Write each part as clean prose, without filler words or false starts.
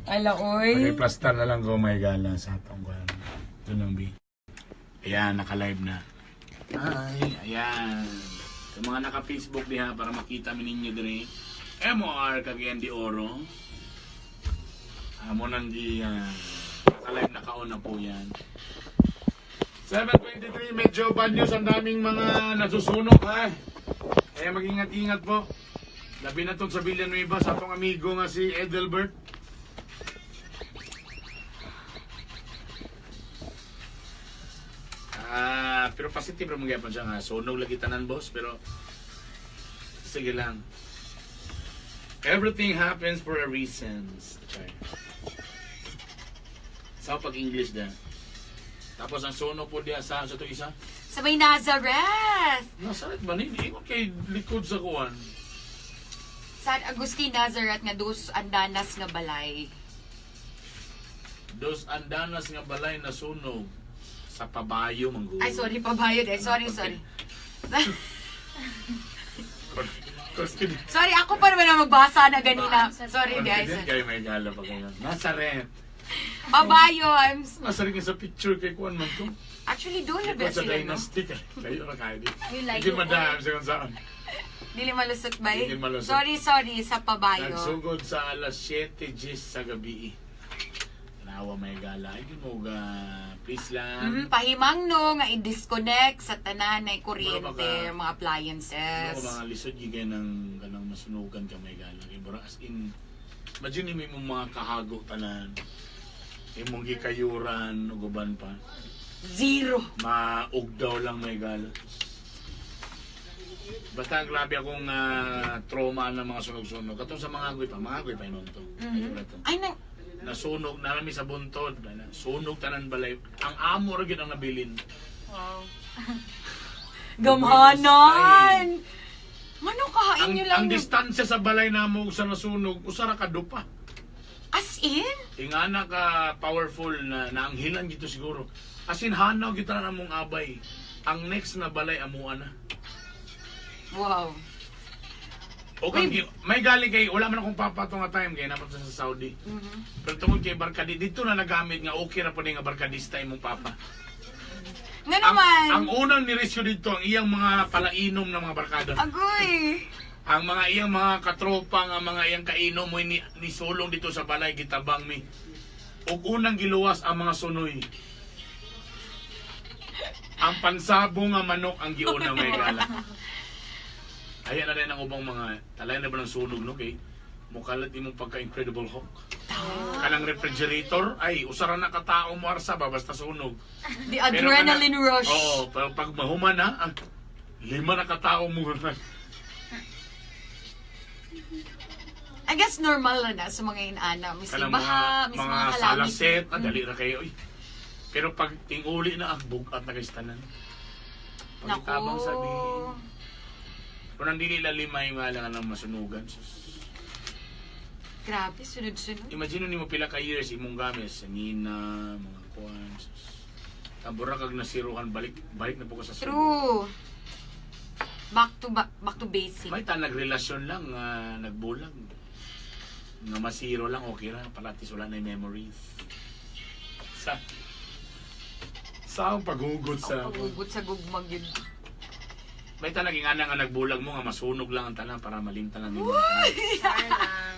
Ala, oy. Pag-plastar na lang ko may gala sa atong kuan. Ito lang, B. Ayan, naka-live na. Ay, ayan. Sa mga naka-Facebook diha para makita mi ninyo diri. MOR Cagayan de Oro. Amo nang gi naka-live, naka-on na po yan. 7:23, medyo bad news. Ang daming mga nasusunog, ha. Kaya mag-ingat-ingat po. Labi na itong sa Villanueva sa atong amigo nga si Edelbert. Ah, pero positive ra man gyapon siya nga sunog lagi tanan, boss, pero sige lang. Everything happens for a reason. Char. Sa pag English da. Tapos ang sunog po diya sa to isa. Sa may Nazareth. Nazareth ba ni? Ingon kay likod sa kuan. San Agustin Nazareth nga Dos Andanas nga balay. Dos Andanas nga balay na sunog sa Pabayo mangguro. Ay, sorry, pabayad eh. Sorry, sorry. Confident. Sorry, ako pa naman ang magbasa na ganina. Sorry, guys. Confident kayo may gala pa kayo. Nazareth. Pabayo, I'm... Nazareth nga sa picture kay kuan man to. Actually, doon na ba Likod sa sila, no? dynasty. Kayo na kayo di. Yung layo Hindi ko. madam sa kung saan. Dili malusot ba? Dili malusot. Sorry, sorry, sa Pabayo. Nagsugod sa alas 7:10 sa gabi. Tanawa may gala. Ay, di mo ga. Please lang. Pahimang no, nga i-disconnect sa tanan na kuryente, Pero baka- mga appliances. Ano mga lisod gyud kay ng kanang masunugan ka may gala. Kay bura as in imagine mo imong mga kahago tanan. Imong gikayuran ug uban pa. Zero. Maugdaw lang may gala. Basta grabe akong trauma ng mga sunog-sunog. Katong sa mga agoy pa, mga agoy pa inon to. Ayun na to. Ay, nang... Nasunog na kami sa buntod. Sunog tanan balay. Ang amo ra gyud ang nabilin. Wow. Gamhanan! Mano kahain Ang, nyo lang ang distansya sa balay namo ug sa nasunog, usa ra ka dupa. As in? Ingana ka powerful na naanghilan gito siguro. As in hanaw gyud tanan among abay. Ang next na balay amuan na. Wow. O kang may gali kay wala man akong papa to nga time kay napunta sa Saudi. Pero tungod kay barkadi dito na nagamit nga okay ra po ni nga barkadista imong papa. Nga Ang, naman. ang unang niresyo dito ang iyang mga palainom ng mga barkada. Agoy. Ang mga iyang mga katropa nga mga iyang kainom mo ni, nisulong dito sa balay gitabang mi. Ug unang giluwas ang mga sunoy. Ang pansabong nga manok ang giuna may gala. Ayan na rin ang ubang mga talay na ba ng sunog no kay mukalat imong pagka Incredible Hulk. Kanang refrigerator ay usara na katao mo arsa ba basta sunog. The Pero adrenaline rush. Oo, pero pag mahuman na, lima na katao mo. I guess normal na na sa mga inana. Miski Kanang baha, mga, miski mga mga calamity. salaset, dali ra kayo. Uy. Pero pag tinguli na, bugat na kayo sa tanan. Naku. Pagkitabang sabi, kung ang dili lalima yung nga lang ng masunugan. Sus. Grabe, sunod-sunod. Imagine nimo pila ka years imong gamis, sa nina, mga kuan. Sus. Tambura kag nasiruhan, balik balik na po ka sa sunog. True. Back to basic. May ta nagrelasyon lang nagbulag. Nga masiro lang okay ra, palatis wala na yung memories. Sa sa ang paghugot sa Paghugot sa gugmag yun. May ta naging ana nga nagbulag mo nga masunog lang ang tanan para malimtan lang nimo. Char lang.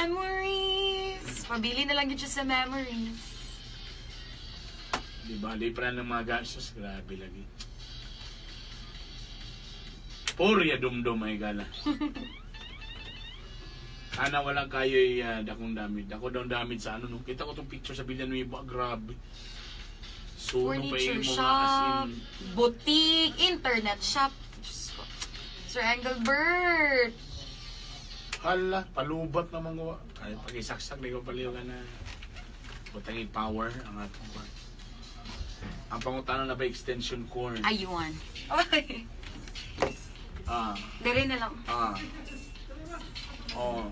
Memories. Pabili na lang yun siya sa memories. Di ba? Di pa ng mga gastos, grabe lagi. Purya dumdum ay gala. Ana walang kayo dakong damage. Dako daw damage sa ano no. Kita ko tong picture sa Villanueva, grabe. Sunog pa Furniture imo nga as shop, in. boutique, internet shop. Diyos ko. Sir Engelbert. Hala, palubat na mga Ay, pag-isaksak, di ko paliw ka na. Butang power ang atong kwan. Ang pangutana na ba extension cord? Ayun. Ay. Dere na lang. Oh.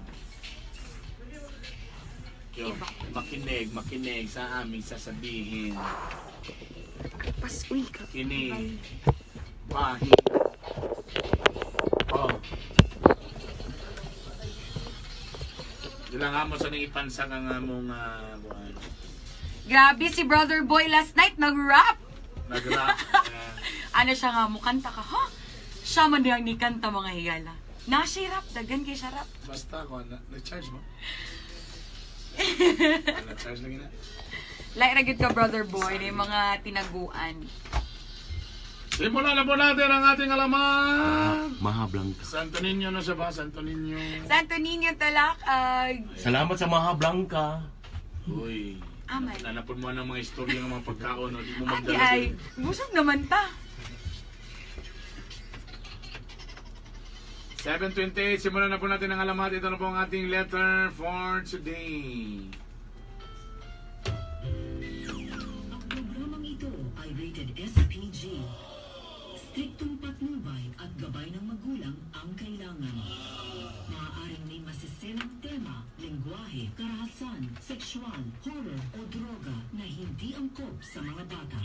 Yo, Iba. makinig, makinig sa aming sasabihin. Pas, uy ka. Kini. Pahi. Oh. Ilang amo sa nang ipansak ang among kuan. Grabe si Brother Boy last night nag-rap. Nag-rap. Ano siya nga, mukanta ka, ha? Siya man diyang nikanta mga higala. Nasirap, dagan kay siya rap. Basta ko nag-charge mo. Na-charge lagi na. Like ra gyud ka Brother Boy, na yung mga tinaguan. Simulan na po natin ang ating alaman. Maha Blanca. Santo Niño na siya ba? Santo Niño. Santo Niño Talakag. Salamat sa Maha Blanca. Uy. Aman. Nanapon mo ng mga istorya ng mga pagkaon. No? Di mo Agi magdala. ay, busog naman ta. 7:28, simulan na po natin ang alamat. Ito na po ang ating letter for today. Ang programang ito ay rated SPG. Striktong patnubay at gabay ng magulang ang kailangan. Maaaring may masiselang tema, lengguwahe, karahasan, sexual, horror o droga na hindi angkop sa mga bata.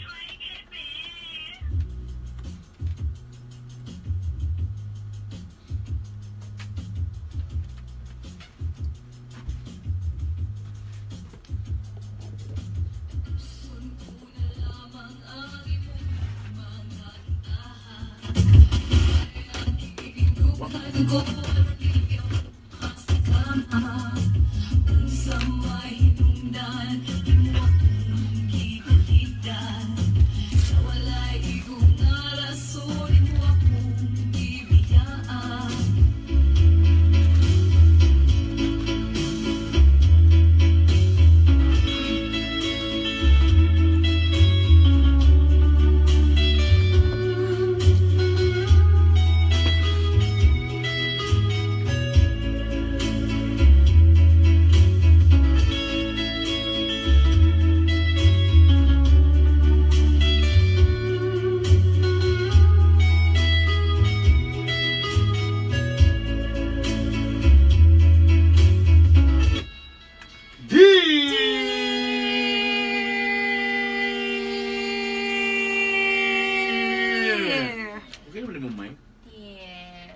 Dear! Okay naman mo, Mike? Dear.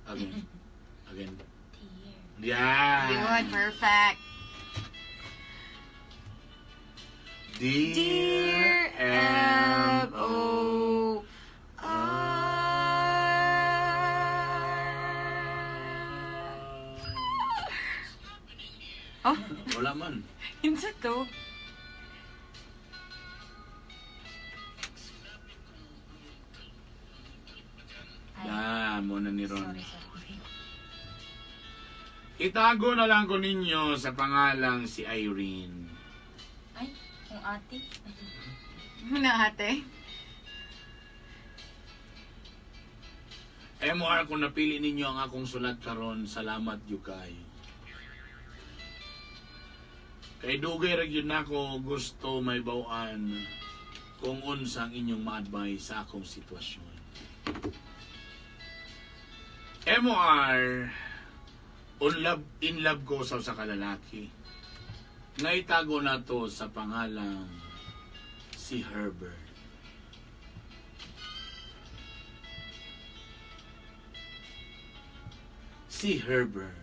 Again. Again. Dear. Yeah! Yun, perfect. Dear, Dear M. M O R. Oh, Wala man. unsa to? Ay, Ah, muna ni Ron. sorry, sorry. Itago na lang ko ninyo sa pangalang si Irene. Ay, kung ate. Muna ate. MR, kung napili ninyo ang akong sulat karon, salamat yu kaayo. Kay dugay ra gyud nako gusto may bawaan kung unsa ang inyong ma-advise sa akong sitwasyon. MR, in love ko sa usa ka lalaki. Naitago na to sa pangalang si Herbert. Si Herbert.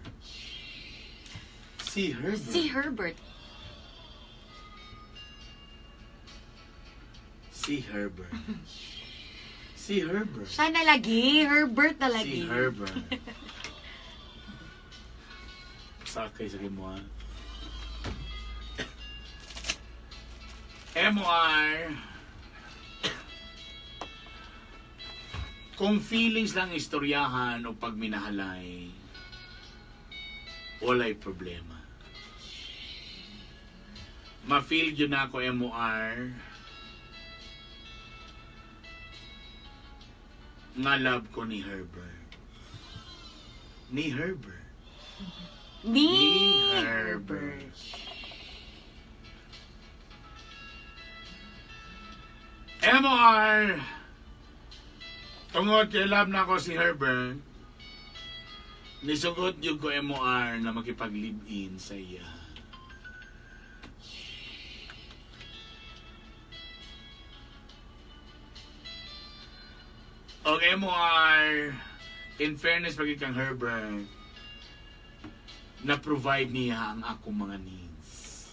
Si Herbert. Si Herbert. Si Herbert. Si Herbert. Siya na lagi. Herbert na lagi. Si Herbert. Sakay sa mo ha. MR. Kung feelings lang istoryahan o pagminahalay, walay problema. Ma-feel yun na ako, MOR, nga love ko ni Herbert. Ni Herbert. Ni Ni Herbert. MOR! Tungod kay love na ako si Herbert, nisugot yung ko MOR na makipag-live-in sa iya. Okay, MOR, in fairness pag kang Herbert, Na-provide niya ang akong mga needs.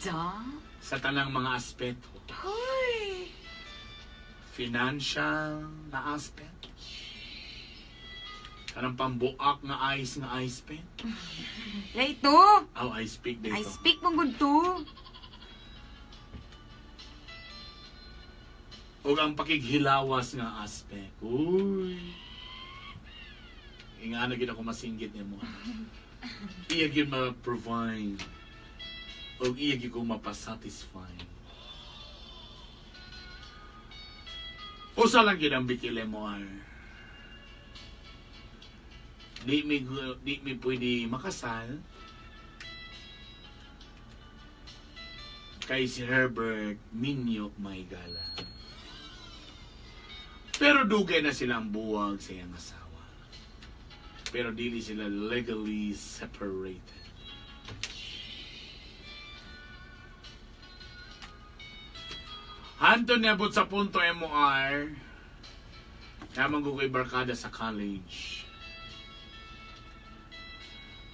Da? Sa tanang mga aspeto. Hoy! Financial na aspect. Kanang pambuak nga ice pen. Ito! Oh, ice pick dito. I speak mong good to. O ang pakighilawas nga aspect. Uy. Ingana gid ako masinggit nimo. Iya gyud ma-provide. O iya gyud ko mapasatisfy. Usa lang gyud ang bikile mo ar. Di mi pwede makasal. Kay si Herbert minyo may gala. Pero dugay na silang buwag sa iyang asawa. Pero dili sila legally separated. Hanto niabot sa punto MOR, namang ko barkada sa college.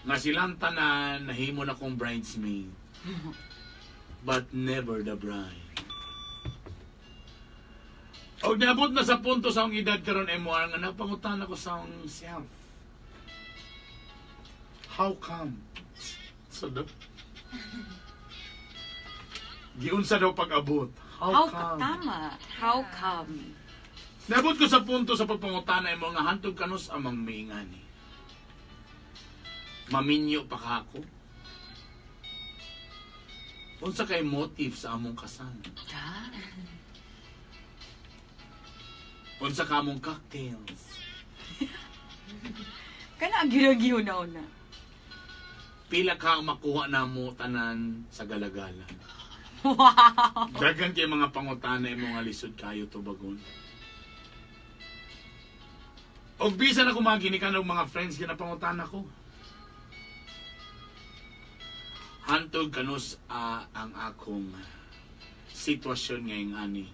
Nga silang tanan, nahimo na kong bridesmaid. But never the bride. O niabot na sa punto sa akong edad karon MOR nga napangutan ako sa akong self. How come? So daw. Giunsa daw pag-abot. How come? Tama. How come? Niabot ko sa punto sa pagpangutana mo nga hantog kanus amang miingani. Maminyo pa ka ako. Unsa kay motive sa among kasal? Da? Unsa ka among cocktails? Kana ang ginagihunaw na. Pila ka ang makuha namo tanan sa galagala. Wow! Daghan kay mga pangutana imo nga lisod kayo tubagon. Og bisan ako mga ginikan og mga friends ginapangutana ko. Hantog kanus ang akong sitwasyon ngayong ani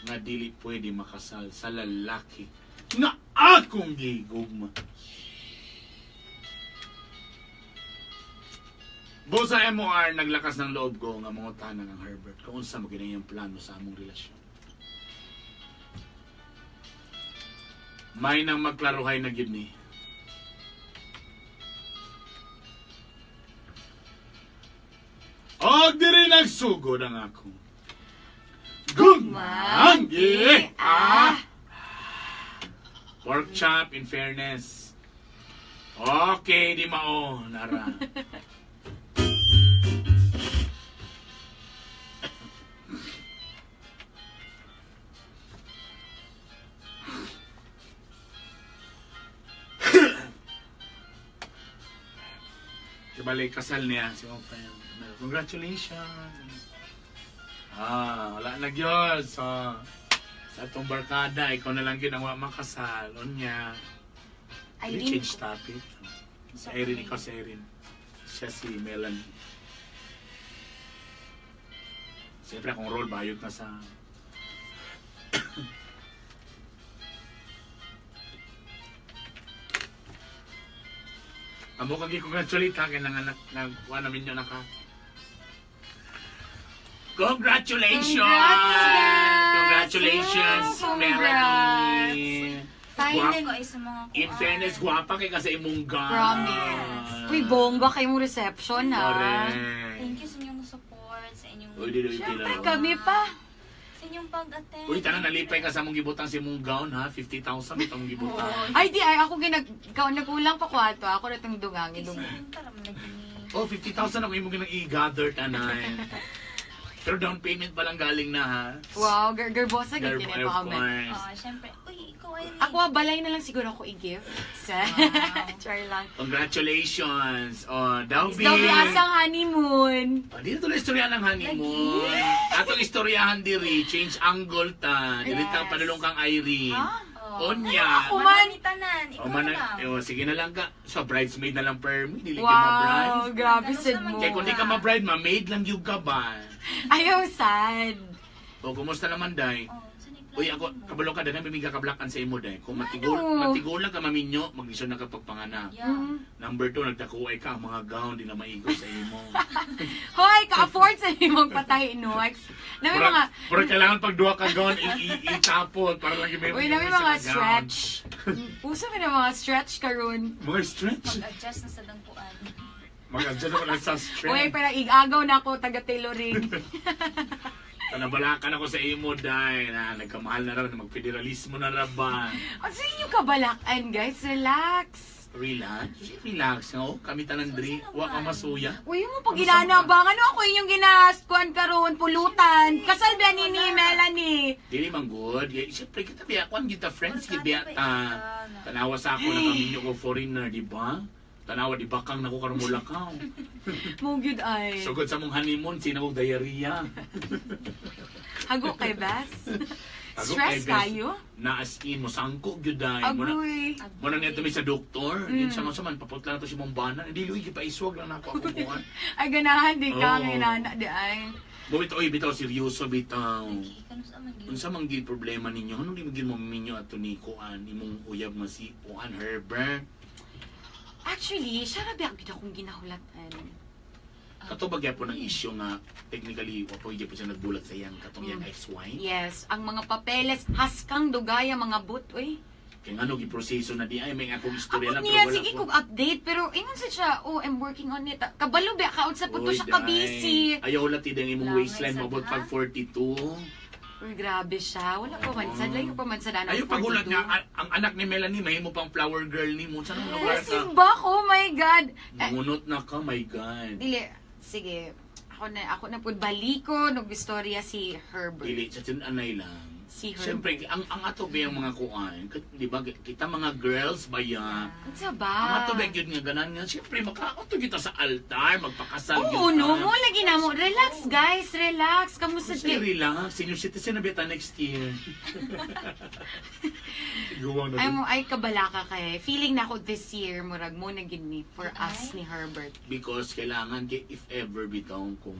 nga dili pwede makasal sa lalaki nga akong gigugma. Busa sa MOR, naglakas ng loob ko nga mangutana ng Herbert kung unsa mo gini ang plano sa among relasyon. May nang magklaruhay na gyud ni. Og diri nagsugod ang ako. Gumanggi! Ah! Pork chop, in fairness. Okay, di mao, nara. Kibalik kasal niya si mong friend. Congratulations! Ah, wala na gyud. So, sa atong barkada, ikaw na lang gyud ang wa makasal. Unya. Irene. Change topic. Si Irene, ikaw si Irene. Siya si Melanie. Siyempre, akong role, bayot na sa... Amo kang gi-congratulate ha, kay nanganak, nagkuha namin yun naka. Congratulations! Congrats, guys! Congratulations, Yeah, Melanie! Finally, ko ay sa mga kuan. In fairness, guwapa kay kasi imong gown. Promise. Uy, bongga kayo mong reception, ha? Correct. Thank you sa inyong support, sa inyong... Uy, di, di, di, Siyempre, di. kami pa. Sa inyong pag-attend. Uy, tanan nalipay ka sa mong gibutang si mong gown ha, 50,000 itong gibutang. Ay, di, ay, ako nagkulang pa ko ato. Ako na itong dungang. Kasi para man lagi ni... Oh, 50,000 ako imong ginang i-gather tanan. Pero down payment pa lang galing na ha. Wow, garbosa, Garbo, ganyan of pa kami. course. Oh, syempre. Uy, ikaw ay... Ako, balay na lang siguro ako i-give. Sa, char lang. Congratulations. Oh, Dalby. Dobby, asang honeymoon. Oh, dito tuloy istorya ng honeymoon. Atong istoryahan diri, change angle ta. Diri ta Yes. padulong kang Irene. Ha? Oh. Onya. Ako man. Manami tanan. Ikaw O man, na lang. eh, oh, sige na lang ka. So bridesmaid na lang per me, dili ka ma-bride. Wow, grabe Ganun sad naman mo. Kaya kung di ka ma-bride, ma-maid lang yung ka ba? Ayaw, sad. O, kumusta naman, Day? Oh, saan yung plano? Uy, ako, kabalo ka, daghan may kakablakan sa imo dahil. Kung matigol, Ano? matigol lang ka maminyo, maglisod na ka pagpanganak. Yeah. Number 2, nagdakuay ka, ang mga gown, di na maigo sa imo. Hoy, ka-afford sa imong patay, no? Na may mga, Pero kailangan pag duha ka gown, itapon para lang may uy, na may mga stretch. Uso ka na mga stretch karon. Mga stretch? Mag-adjust na sa dangkuan. Mag-adjust ako lang sa stretch. Uy, pero igagaw na ako taga tailoring. Tanabalakan ako sa imo, dahil na nagkamahal na raw, magfederalismo na ra ba? Ang sa inyo kabalakan, guys. Relax. Relax, relax, no? Kami tanan diri, wa ka masuya. Uy, yung mo pag ginanabang. Ano ako inyong ginaskuan karon pulutan. Kasal ba ni ni Melanie? Dili man good. Kaya, siyempre, kita biya, kuan kita friends, Barkada kita biya ba ta. ikaw? Tanawa sa ako, nakaminyo ko foreigner, di ba? Tanawa, di bakang na ko karon mulakaw. Mo gyud ay. Sugod sa mong honeymoon, sino kong diarrhea. Hago kay Bes. Hago Stress kay Bes. kayo? Na as in, mosangko gyud ay. Muna, Agoy. muna niya tumi sa doktor. Yun sa mga man, paputla na to si mong bana. Hindi, luwi, gipaiswag lang na ako akong buwan. Ay, ganahan di ka. Oo. Ngayon na, di ay. Bumito, oy, bitaw, seryoso, bitaw. Okay, kanus aman gyud. Unsa man gyud problema ninyo? Anong di mo gyud maminyo ato ni Kuan, imong uyab nga si Kuan Herbert? Actually, siya ra ba gyud akong ginahulatan. Kato ba gyapon ang issue nga technically wa po gyapon siya nagbulat sa iyang katong iyang ex-wife? Yes, ang mga papeles, haskang dugaya mga but, uy. Kay ngano giproseso na di ay may akong istorya Abot lang niya, pero wala sige ko. kog update, pero ingon sa siya, oh, I'm working on it. Kabalo ba, kaon sa puto Uy, siya kabisi. day. Ayaw lang tidang imong Langay waistline sad, mabot ha? pag 42. Uy, grabe siya. Wala pa man sad, layo pa man sad anang Ayaw pagulat 42. nga ang anak ni Melanie mahimo pang flower girl nimo. Saan mo lugar Ay, ka? simbak, oh my God. Eh, Mangunot na ka, my God. dili, sige. Ako na pud baliko nung istorya si Herbert. Dili sa tin-anay lang. Si Herbert. Siyempre, ang ato ba yung mga kuan, di ba, kita mga girls ba ya? Unsa ba? Ang ato ba yun nga ganan nga, siyempre, makaato kita sa altar, magpakasal Oo, yun no, ta. mo lagi na mo. Relax, guys, relax. Kamusta Kasi relax, senior citizen na beta next year. Guwang Ay mo ay kabalaka kay. Feeling na ako this year murag mo na gid ni for us ni Herbert. Because kailangan, kay if ever bitaw kung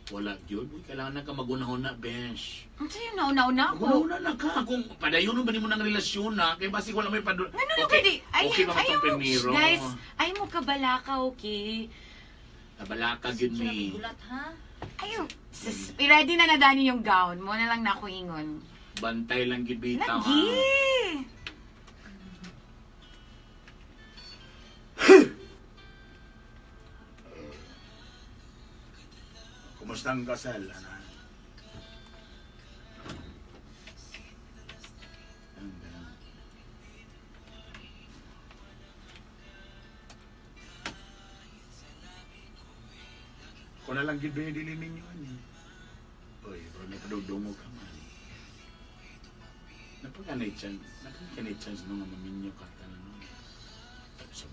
wala yun, uy, kailangan na ka magunahon na, besh. Unsa yun nauna-una ako? Magunahon na ka. Kung padayon ba nimo ng relasyon na, kay basig wala may padu... Ano no okay, kay di? Ay, okay ba ayaw katong mo, primero? guys, ay mo kabalaka, okay? Nabalaka yun Sila ni. gulat ha? Ayaw, sis, ready na na dani yung gown. Mo na lang na ako ingon. Bantay lang gyud bitaw. Lagi. Kumusta ang kasal, ana? Ang ganun. Ako na lang gyud ba yung dili ninyo ani. Oy, bro, napadugdungog ka man. Napagkanay chance, napagkanay chance no nga maminyo ka tanan no. Sa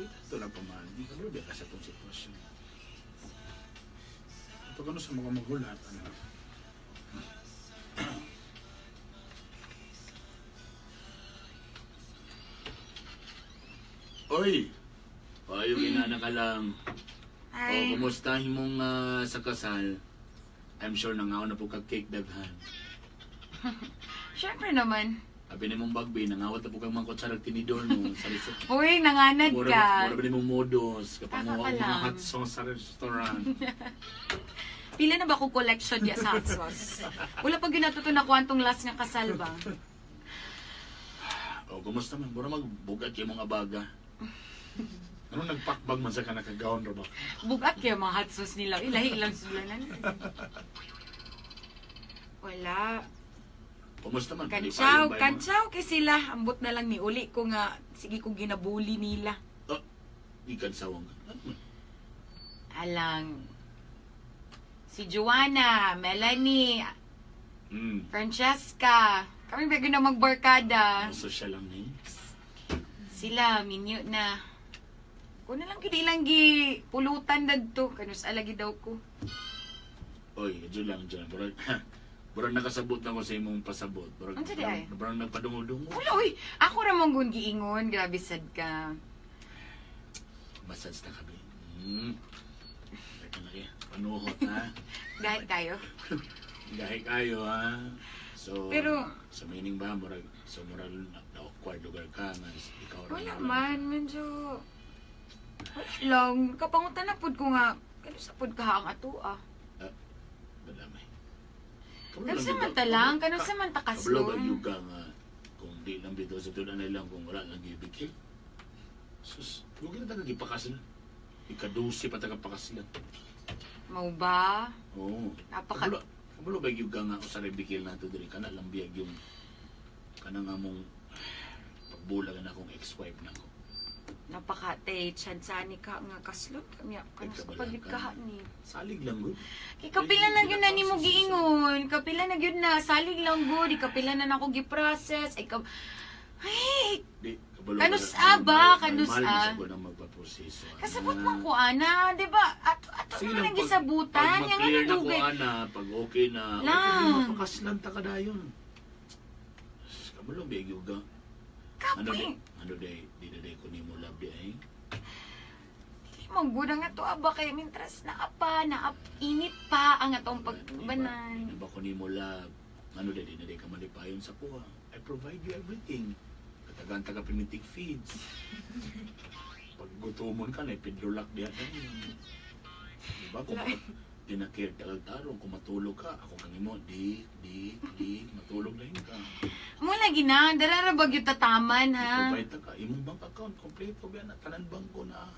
ito lang pa man, di ka bro, ka sa itong sitwasyon. Ito ka sa mga magulat, ano? Oy! Payo, kinana ka lang. O, Ay, kumusta himong sa kasal? I'm sure nangaon na po kag cake daghan. syempre naman. Abi ni mong bagbi, nangawat na po kag mga kutsara ag tinidor no. Sa Uy, nanganad Mura, ka. mura ba ni mong modus? Kapanguha Kaka og mga lang. hot sauce sa restaurant. Pila na ba ko collection diya sa hot sauce? Wala pa ginatuto na kwantong last nga kasal ba? O, kumusta man? Mura magbugat yung mga baga. Ano nagpakbag man sa ka nakagaon ra ba? Bugat kaya mga hot sauce nila. Ilahi lang sila nan. Wala. Kumusta man? Kantsaw, Palipayon ba yung- kantsaw kay sila. Ambot na lang ni uli ko nga sige ko ginabuli nila. Oh, di kansawang ka. Ano man? Alang si Joanna, Melanie, Francesca. Kami ba na magbarkada? Ang social lang ni. Sila, minyo na. Ko na lang gid ilang gi pulutan dadto kanus alagi daw ko. Oy, medyo lang dyan. Murag, murag nakasabot na ko sa imong pasabot. Murag, Unsa di ay? murag nagpadungog-dungog. Wala uy, ako ra mong gun giingon, grabe sad ka. Massage na kami. Teka na kaya. Panuhot, ha? Gahit kayo. Gahi kayo, ha? So, Pero- sa meaning ba, murag, so murag na awkward lugar ka, nga ikaw ra Wala na- man, medyo... Wala lang. Kapangutan na pud ko nga, kano sa pud ka ang ato ah. Balamay. Kano sa man ta lang, kano sa man ta Kabalo ba kaslon. yung ka nga, kung di lang bitaw sa tunan na lang, kung wala lang gibigil. Sus, huwag na taga gipakaslan. Ikadusi pa taga pakaslan. Mau ba? Oo. Napaka- Kabalo ba yung ka nga usa ra bikil nato diri kana lang biyag yung kana nga mong pagbulag na akong ex-wife na ako. Napaka te chansani ka nga kaslon kanya kano sa pagid ka ni. Salig lang gud. Kay kapila na gyud na nimo giingon, kapila na gyud na salig lang gud, kapila na nako gi-process, ay ay, Di kabalo. Kanus a ba? Kanus Normal a? man sa ko nang magpaproseso. Kasabot man ko ana, di ba? Ato ato Sige naman lang, ang gisabutan, pag yang ma-clear ano na ko dugay. ana, pag okay na, Lang. okay, mapakaslan ta ka dayon. Kabalo ba yung ka? Ano Kapoy. di, ano di, di na di ko nimo love di ay. Dili man gud ang ato aba kay mintras na pa, na init pa ang atong Di ba pagbanan. di na ba ko nimo love? Ano di, di na di ka malipayon sa kuha. I provide you everything. Katagan taga primitive feeds. Pag gutomon ka na, ipidlulak diya. Diba? Kung di na care tagal-tarong, kung matulog ka, ako kang imo, di, di, di, matulog na yun ka. Mo lagi na, dara ra ba gyud tataman ha. I-provide ta ka. Imong bank account, kompleto ba na, tanan bangko na.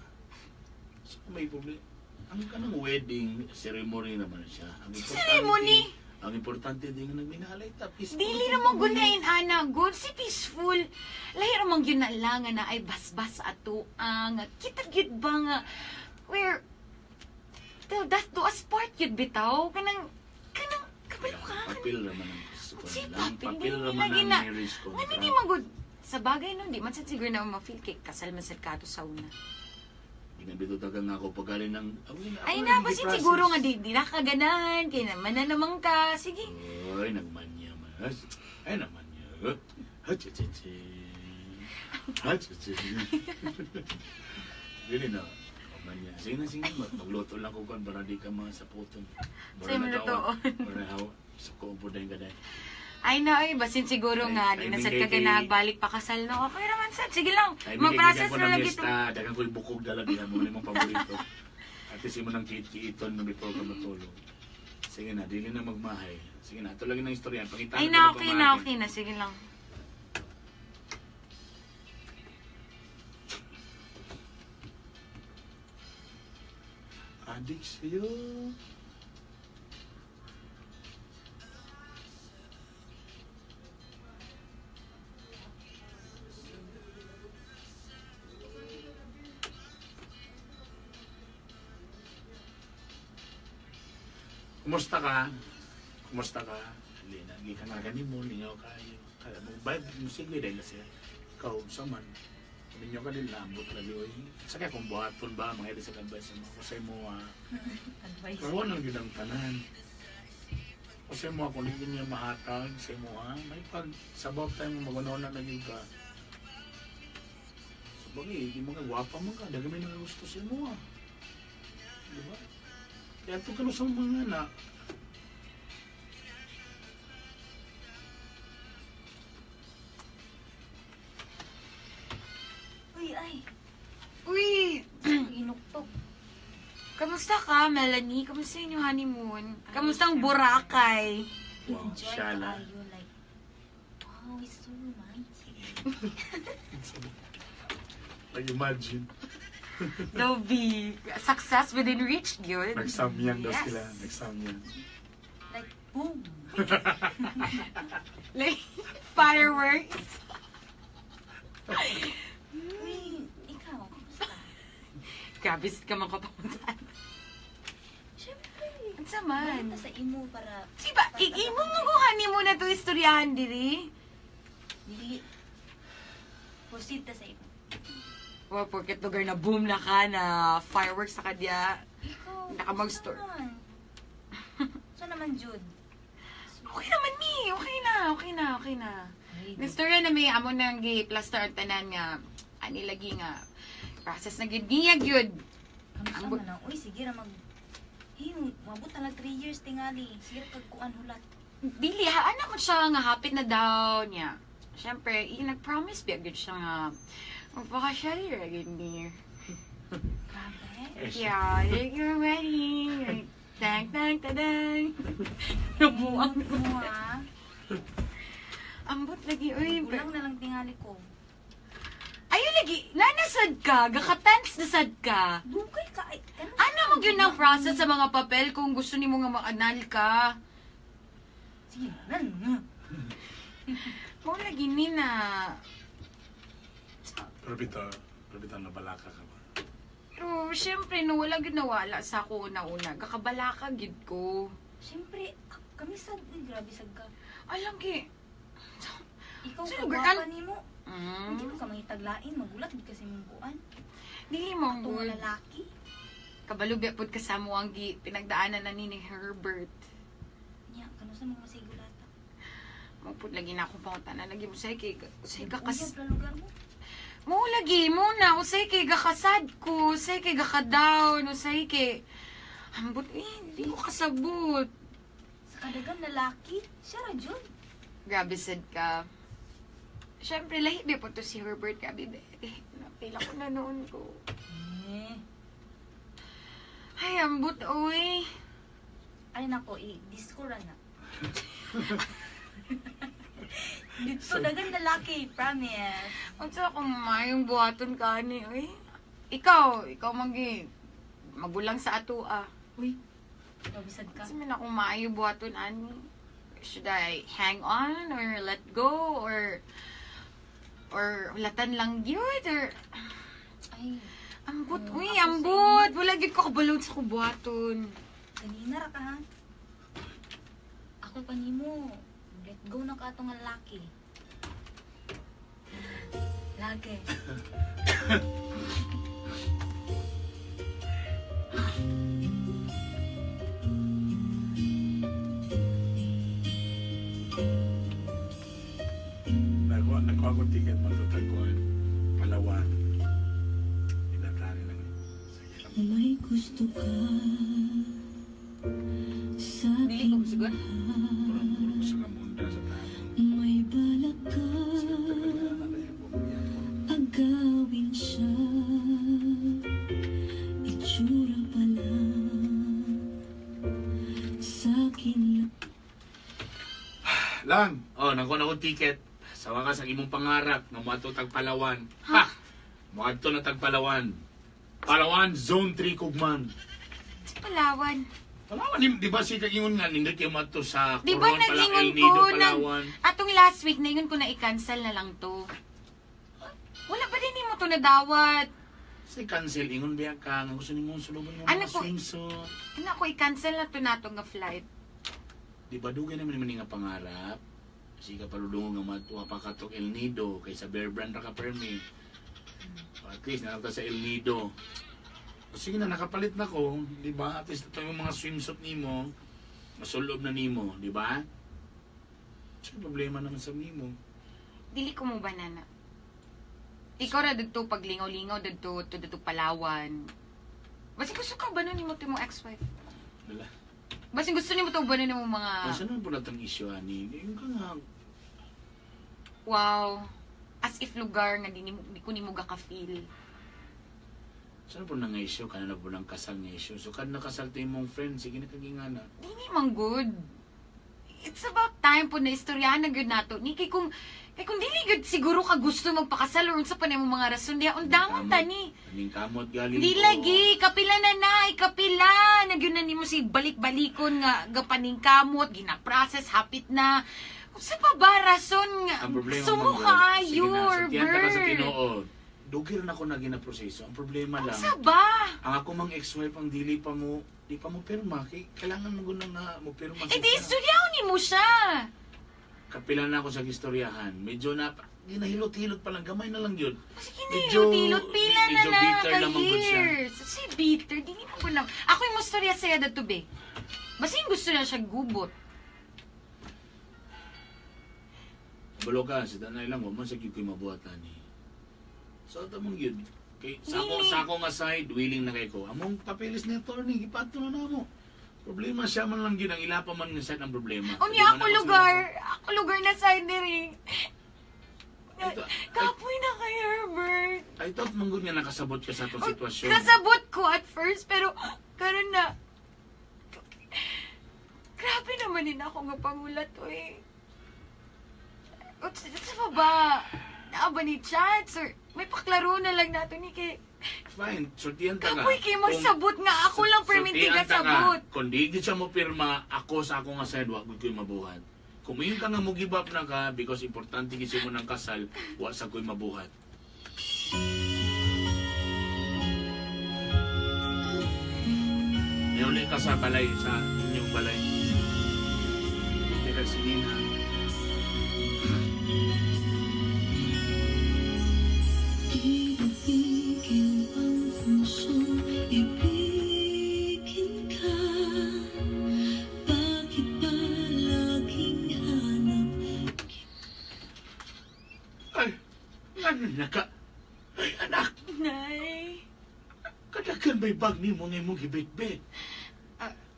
So, may problema. Ang kanang wedding ceremony naman siya. Ang importante, Ceremony? Ang importante din nga nagminalay ta. Peaceful. Dili ra mo gunain ana, good si peaceful. Lahi ra man gyud na lang nga na ay basbas ato ang kita gyud ba nga where till death do us part gyud bitaw kanang kanang kabalo ka. Papel raman ang Si lang. papel, Papel dili raman lagi ang na. marriage Nga contract. hindi man good. Sa bagay no, di man sad siguro na ma-feel kay kasal man sad kato sa una. Ginabito taga nga ako pagaling ng... Ay na, basin siguro nga di na kaganahan, kay naman na naman ka. Sige. Ay, nagmanya man. Ay, namanya. Hachichichi. Hachichichi. Dili na. Manya. Sige na, sige na. Magluto lang ko kan para di ka masaputon. Sa'yo malutoon. Para hawa. Suko po din ka dahil. Ay na, ay, basin siguro nga, di na sad ka ganahan, balik pa kasal na. Okay naman sad, sige lang. Mag-process na lang ito. Dagan ko'y bukog dala diha mo na imong paborito. At least mo nang kiit-kiiton na before ka matulog. Sige na, dili na magmahay. Sige na, ito lagi ng istorya. Pakita Ay na, okay na, okay na. Sige lang. Adik sa'yo. Kumusta ka? Kumusta ka? Lina, gikan nga gani mo, lingaw kayo. Kaya mo, vibe, musig dahil na siya. Ikaw, sa man. Ninyo ka din lambot lagi, oy. Sa kaya kung buhaton ba, mga edi sa advice mo. Kusay mo, Advice. Kawan lang yun ang tanan. Kasi mo ako, hindi niya mahatag sa imo, ha? May pag sabaw tayo mo, magunaw na lagi ka. Sa bagay, di mo ka, gwapa mo ka, dagami na gusto sa imo, ha? Di ba? Kaya ito ka sa mga anak. Uy, ay. Uy, Inuktok. kamusta ka, Melanie? Kamusta yung honeymoon? Kamusta ang Boracay? Wow, Enjoy shala. kaayo. Like, wow, it's so romantic. Like imagine. Dobby, success within reach yun. Nagsamyang daw Yes. sila. Nagsamyang. Like, boom. Like, fireworks. Uy, ikaw, kamusta? Grabe ka man kapamuntaan. Siyempre. Unsa man? Balik ta sa imo para Diba, imo mo ko honeymoon na to istoryahan diri. dili. Proceed ta sa imo. Well, porket lugar na boom na ka na fireworks na ka diya. Ikaw. Naka mag-store. kamusta naman? So naman, Jude? Okay naman ni, okay na, okay na, okay na. Ay, Nistorya na may amo nang gi plaster ang tanan nga ani lagi nga process na gyud niya gyud. Kamusta Ang man ang? Uy, sige ra mag... Hey, mabot na lang 3 years tingali. Sige ra kag kuan hulat. Dili, ha, anak mo siya nga hapit na daw niya. Siyempre, nag-promise biya gyud siya nga magpakasal ra gyud niya. Grabe. Yeah, like you're ready. Like, tang, tang, tadang. Nabuang. Mo ah. Ambot lagi, uy. Kulang na lang tingali ko. Ayo lagi, nanasad ka, gakatens na sad ka. Dugay ka ay. Ano mo gyud ang process sa mga papel kung gusto nimo nga maanal ka? Sige, nan nga. Mo lagi ni na. Pero bitaw nabalaka ka ba? Pero syempre no wala gyud nawala sa ako una-una. Gakabalaka gyud ko. Siyempre, kami sad, uy, grabe sad ka. Alam kay Ikaw Sa ka lugar, gwapa nimo. Hindi mo ka mangitaglain, magulat gid kasi mong kuan. Dili mo Atong good. lalaki. Kabalubya pud kasamo ang gi pinagdaanan na ni Herbert. Nya, kano sa mga masigulata. Mo pud lagi na akong pangutana lagi mo say kay usay ka kas Uyab ra lugar mo. Mo lagi mo na usay kay gakasad ko, usay kay gakadown, usay kay ambot eh, di ko kasabot. Sa kadagan lalaki, siya ra jud. Grabe sad ka. Siyempre, lahi ba po to si Herbert, grabe be. Eh, napila ko na noon ko. Eh. Ay, ambot, oy. Ay nako, i-disco ra na. Dito dagan lalaki, promise. Unsa akong mayong buhaton ka ni, oy. Ikaw magi magulang sa ato ah. Uy, grabe sad ka. Kasi man akong maayo buhaton ani. Should I hang on or let go or latan lang gyud or Ay, ambot, uy, ako sa ambot. Wala gyud ko kabalon sa kubuhaton. Kanina ra ka ha. Ako pa nimo. Let go na ka atong lalaki. Lagi. Nakuha ko ticket matutagkuhan. Palawan. Inatari lang. Sige lang. May gusto ka sa Dili ko sugot. Murag sa kamunda sa tao. May balak ka agawin siya. Itsura pa lang sa akin. Lang! Oh, nakuha na akong ticket. Sa wakas, ang imong pangarap nga moadto tag Palawan. Ha! Moadto na tag Palawan. Palawan, Zone 3, Kugman. Sa Palawan. Palawan, di ba si kagingon nga, nindot kayo moadto sa Di ba Coron, nag-ingon El Nido, ko, Palawan. atong last week, naingon ko na i-cancel na lang to. Wala ba din mo to nadawat? Si cancel, ingon biya ka, nga gusto nimo sulubon mo Ano mga po? swimsuit. Ano ako, i-cancel na to nato nga flight. Di ba dugay naman naman nga pangarap? Sige paludungo nga matuwa pa katok El Nido kaysa Bear Brand ra ka permi. At least nanagta sa El Nido. O sige na, nakapalit na ko, di ba? At least ito yung mga swimsuit nimo, masulob na nimo, di ba? Sige, problema naman sa nimo. Dili ko mo banana. Ikaw ra didto paglingaw-lingaw didto to didto Palawan. Basta gusto ka ba nun nimo to imong ex-wife? Wala. Basta gusto nimo to ba nun imong mga Asa naman po natang issue, ani? Yung ka nga, wow, as if lugar nga di, nimo, di ko nimo gaka-feel. Saan po na nga issue? Kana na po ng kasal nga issue. So, kada nakasal to imong friend, sige na kagingana. Di ni man good. It's about time po na istoryahan na gyud nato. Ni kay kung dili gyud siguro ka gusto magpakasal or unsa pa nimo mga rason diha undangon ta ni. Aning kamot galing Di ko. lagi, kapila na na, kapila. Nagyun na nimo si balik-balikon nga gapaningkamot, gina-process, hapit na. Unsa pa ba rason nga Ang problema sumo man, kaayo, sige na, sakyan ta ka sa Herbert? Tinoo. Dugir na ko na ginaproseso. Ang problema lang, Unsa ba? ang ako mang ex-wife ang dili pa mo, di pa mo pirma. Kay kailangan mo guna na mo pirma. Eh di istoryaon nimo siya. Kapila na ako sa istoryahan. Medyo na, ginahilot-hilot pa lang, gamay na lang yun. Sige Medyo- na, hilot pila na medyo na, bitter ka naman gud siya. years. Si bitter, di nimo ko na. Ako yung istorya saya dato be. Basta yung gusto na siya gubot. Balo ka, sa tanay lang, wa man sa gyud ko'y mabuhatan ni. So, ito mong yun. Kay, sa ako, Dili. sa ako nga side, willing na kay ko. Among papeles ni attorney, gipato na namo. Problema siya man lang ginang ila pa man nga side ang problema. Unya ako lugar na side diri. Kapoy na kay Herbert. I thought manggod nga nakasabot ka sa atong sitwasyon. Kasabot ko at first, pero karon na. Grabe naman din ako nga pangulat, oy. Sa pa ba? Naa ba ni chance? Or may paklaro na lang nato ni kay... Fine, sultihan ta ka. Kapoy kay magsabot nga. Ako lang perminti ka sabot. Kung di gid siya mo pirma, ako sa akong nga side, wa gud ko'y mabuhat. Kung mayon ka nga mo give up na ka, because importante gid mo ng kasal, wa sa ko'y mabuhat. Niuli ka sa balay, sa inyong balay. Hindi ka sinina. Ibigin ang puso, ibigin ka. Bakit ba laging hanap? Ay, ano na ka? Ay, anak! Nay! Kadagan ba'y bag ni mo nga imong gibitbit?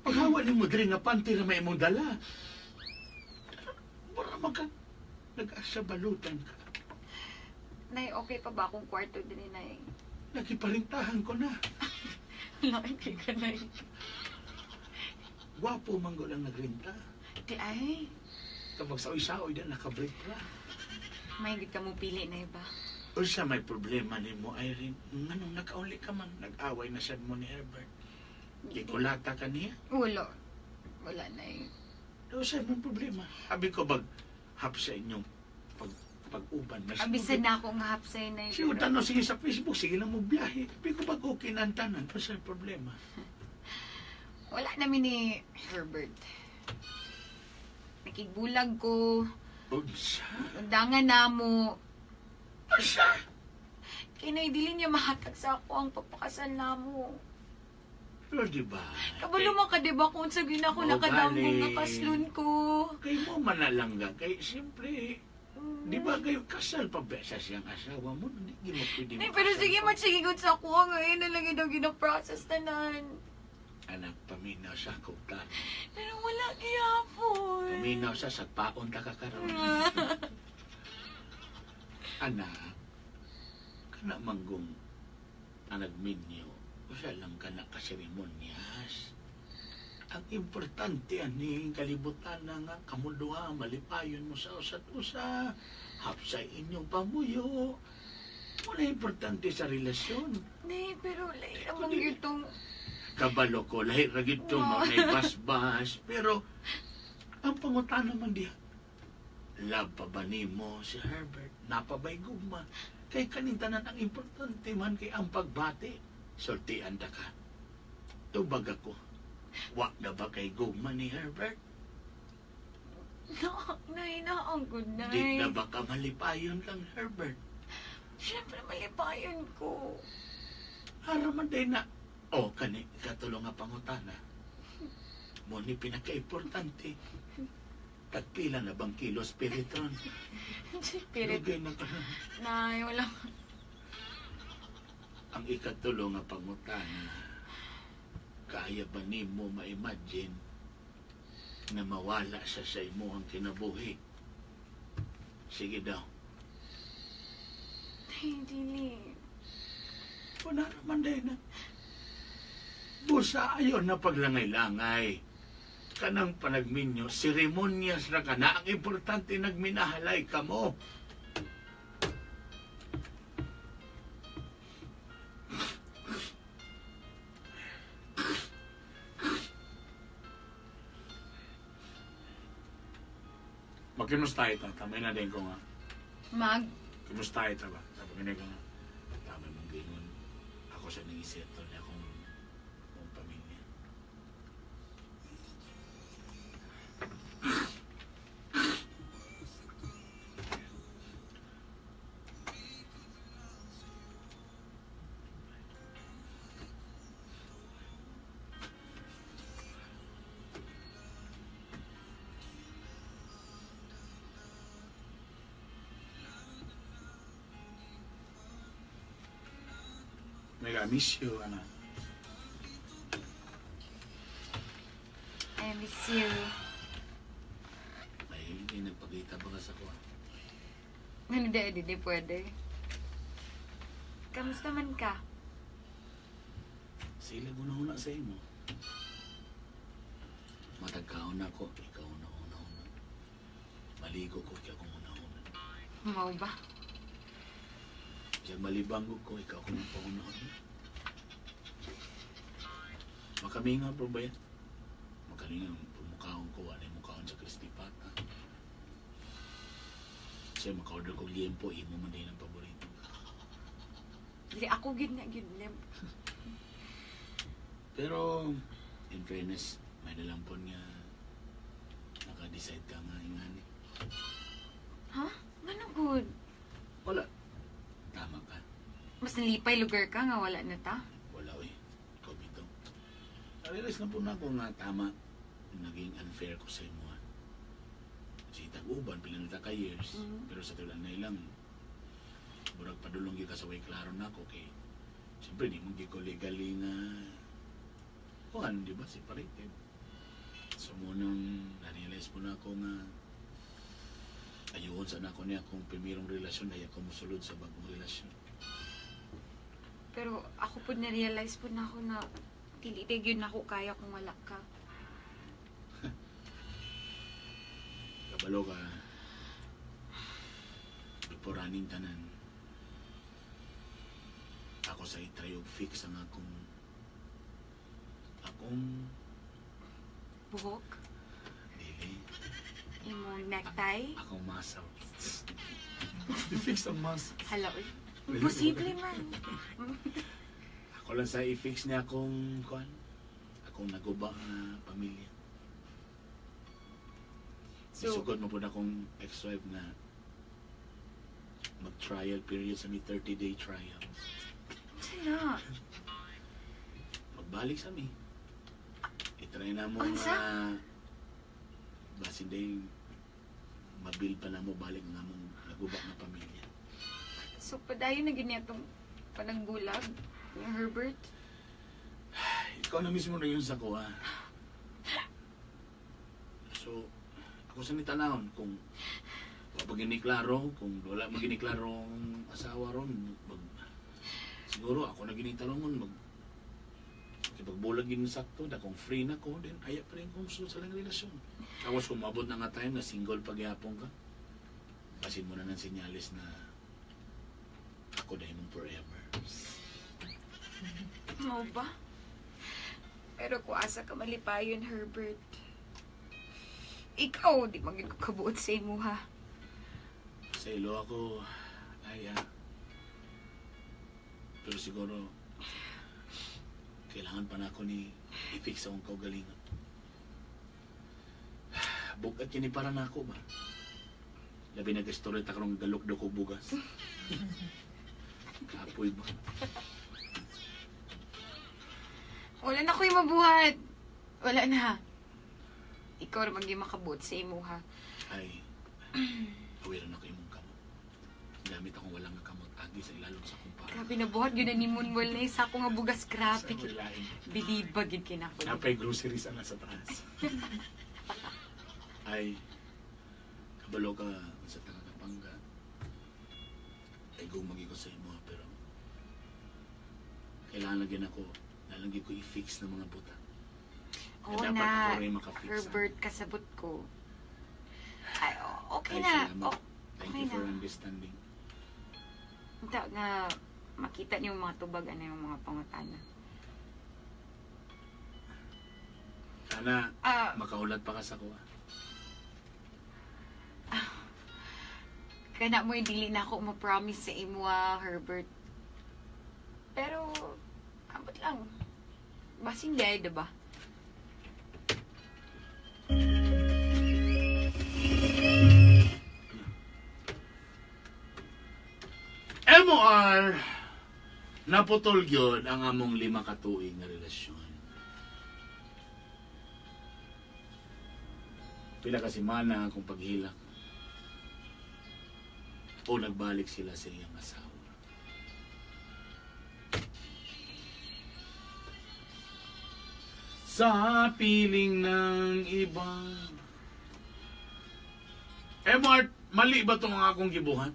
Paghawa ni mo diri nga panty na may imong dala. Mura man ka, nag-asa balutan ka. Nay, okay pa ba akong kwarto din, Nay? Nagiparintahan ko na. Laki ka, Nay. Gwapo man ko lang nagrinta. Di ay. Kapag saoy-saoy na nakabreak ra. May higit ka mo pili, Nay ba? Unsa may problema ni mo, Irene? Nganong nakauli ka man? Nag-away na sad mo ni Herbert. Gikulata ka niya? Wala. Wala, Nay. Unsa may problema? Abi ko bag hap sa inyong pag-uban. Abisan na ako nga hap sa'yo, Nay. Sige, tanong sige sa Facebook, sige lang mo biyahe. Abi ko bag okay na ang tanan. Unsa may problema? Wala namin ni Herbert. Nakigbulag ko. Unsa? Undangan na mo. Unsa? Kaya Nay, dili niya mahatag sa ako ang pagpakasal na mo. Pero di ba? Kabalo man ka, di ba, kung sa gina ko Oo, nakadambong gali. nga kaslon ko. Kay mo manalangga. Kay siyempre, di ba kayo kasal pa ba sa siyang asawa mo? Hindi mo pwede Nay, pero sige, matsigigod sa ako. Ngayon na lang daw gina-process tanan. Anak, paminaw sa kugtan. Pero wala gihapon. Paminaw sa sagpaon ta ka karon. Anak, kana manggong ang nagminyo, usa lang kana ka seremonyas. Ang importante ani kalibutan na nga kamuduha, malipayon mo sa usat usa, hapsay inyong pamuyo. Wala importante sa relasyon. Nay, pero lahi namang itong... Kabalo ko, lahi ra gid to, may basbas. Pero, ang pangutana man diha, love pa ba nimo si Herbert? Napabay gugma? Kay kanintanan ang importante man kay ang pagbati. Sultian ta ka. Tubag ako. Wa na ba kay gugma ni Herbert? No, Nay, naang good night. Di na ba ka malipayon kang Herbert? Siyempre, malipayon ko. Ara man day na. O, kani, katulong nga pangutana. Mo ni pinaka-importante. Tagpila na bang kilo spiritron? Spirit. Lugay na ka. Nay, wala. Ang ikatulo nga pangutana, kaya ba nimo ma-imagine na mawala siya sa imuhang kinabuhi? Sige daw. Ay, dili. Wala naman din na. Busa ayon na paglangay-langay. Kanang panagminyo, seremonyas na ka na. Ang importante, nagminahalay ka mo. Magkimusta ito? Tamay na din ko nga. Mag? Kumusta ito ba? Sabi ko nga. Tama mong gingon. Ako sa nangisettle na akong pamilya. Mega, I miss you, anak. I miss you. May hindi nagpakita ba ka sa kuha? Ano di, di pwede. Kamusta man ka? Sila gunahuna sa imo. Matagkaon na ako, ikaw na una-una. Maligo ko, ikaw akong una-una. Mau ba? Siya malibang ko, ikaw akong pauna-una. Makaminga po ba yan? Makaminga, mukhaon ko, wala yung mukhaon sa crispy pata. Siya maka-order ko liempo, imo man din ang paborito. Dili ako gid na gid limp. Pero, in fairness, may nalampon nga naka-decide ka nga ingani. Ha? Ngano good? Wala. Tama ka. Mas nalipay lugar ka nga wala na ta. Wala eh. Ikaw bitaw. Na-realize na po na ako nga tama. Naging unfair ko sa imo. Kasi tag-uban, pila na ta ka years. Mhm. Pero sa tulan na ilang, murag padulong gyud ka sa way klaro na ako kay siyempre di mo gyud ko legally nga kuan, di ba, separated. So munang na-realize po na ako nga ayun sa nako niya akong primerong relasyon ay ako musulod sa bagong relasyon. Pero ako po na-realize po na ako na dili gyud na ako kaya kung wala ka. Kabalo ka before running tanan ako sa itry og fix ang akong akong Buhok, dili imong necktie. Akong muscles. I-fix ang muscles. Hala, uy. Imposible man. Ako lang sa i-fix niya akong kuan, akong naguba nga pamilya. So, Isugod mo po na akong ex-wife na mag-trial period sa mi, 30-day trial. Sino? Magbalik sa mi. I-try na mo Unsa? nga basin day mabuild pa na mo balik ang among naguba nga pamilya. So, padayon na gini atong panagbulag ni Herbert. Ikaw na mismo na yun sa kuha. So, ako sa nitanahon, kung wa pa gini klaro, kung wala man gini klaro ang asawa ron, mag, siguro ako na gini tanongon, mag, kipagbulag gini sakto, da kung free na ko, then aya pa rin kung sulod sa lang relasyon. Tapos kung maabot na nga time na single pagyapon ka, basin mo na ng senyales na ako na imong forever. Mo ba? Pero kung asa ka malipayon, Herbert. Ikaw, di maging ko kabuot sa imo, ha? Sa ilo ako, ay ah. Pero siguro, kailangan pa na ako ni i-fix akong kaugalingon. Bukat kini para na ako ba? Labi nag-story ta karong galok do ko bugas. Kapoy ba? Wala na ko'y mabuhat. Wala na. Ikaw ra maging makabuot sa imo, ha? Ay, awiran ako imong kamot. Gamit akong walang nga kamot agi sa ilalom sa akong para. Grabe na buhat, yun na ni Moonwell na isa ko nga bugas. Grabe. Sa lain. Bilibag yun kinako. Napay groceries ana sa taas. Ay, kabalo ka sa takakapangga. Ay, gumagi ko sa imo, pero kailangan lagi ako, lalagi ko i-fix ng mga buta. Oo Dapat na, ako rin makafix. Herbert, kasabot ko. Ay, okay Ay, na. salamat. Oh, Thank okay you for na. understanding. Unta nga, makita niyo yung mga tubag, ano yung mga pangutana. Sana Ah, makaulat pa ka sa kuha. Kana mo, dili na ako ma-promise sa imo, ah, Herbert. Pero, ambot lang. Basin di ay, diba? MOR, naputol gyud ang among 5 ka tuig nga relasyon. Pila ka semana akong paghilak. O nagbalik sila sa iyang asawa. Sa piling ng iba. Eh, Mart, mali ba itong akong gibuhat?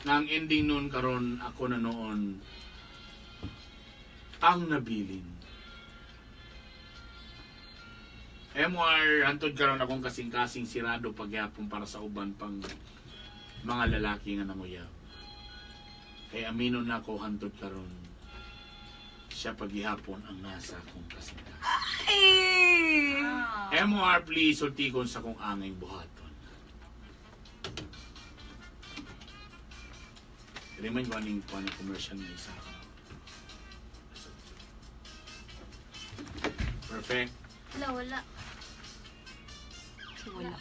Na ang ending noon karon ako na noon ang nabilin. MR, hantod karon akong kasing-kasing sirado pagyapon para sa uban pang mga lalaki nga nanguyab. Kay amino na ako hantod karon. Siya paghihapon ang nasa akong kasing-kasing. Ay! MR, please, sultikon sa kong angay buhaton. Remind ko aning kuan ng commercial na isa. Perfect. Wala, wala. Wala.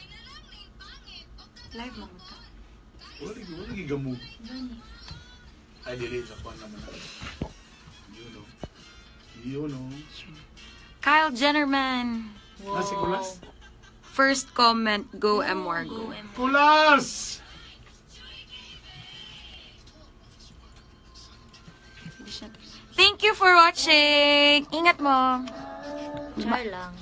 Live lang ta. Wala wala gigamo. Gani. Ay, dili sa kuan naman. Yun o. Yun o. Kyle Jennerman. Wow. Nasi Kulas? First comment, go MR, Go, go. M. Kulas! Thank you for watching. Ingat mo. Char lang.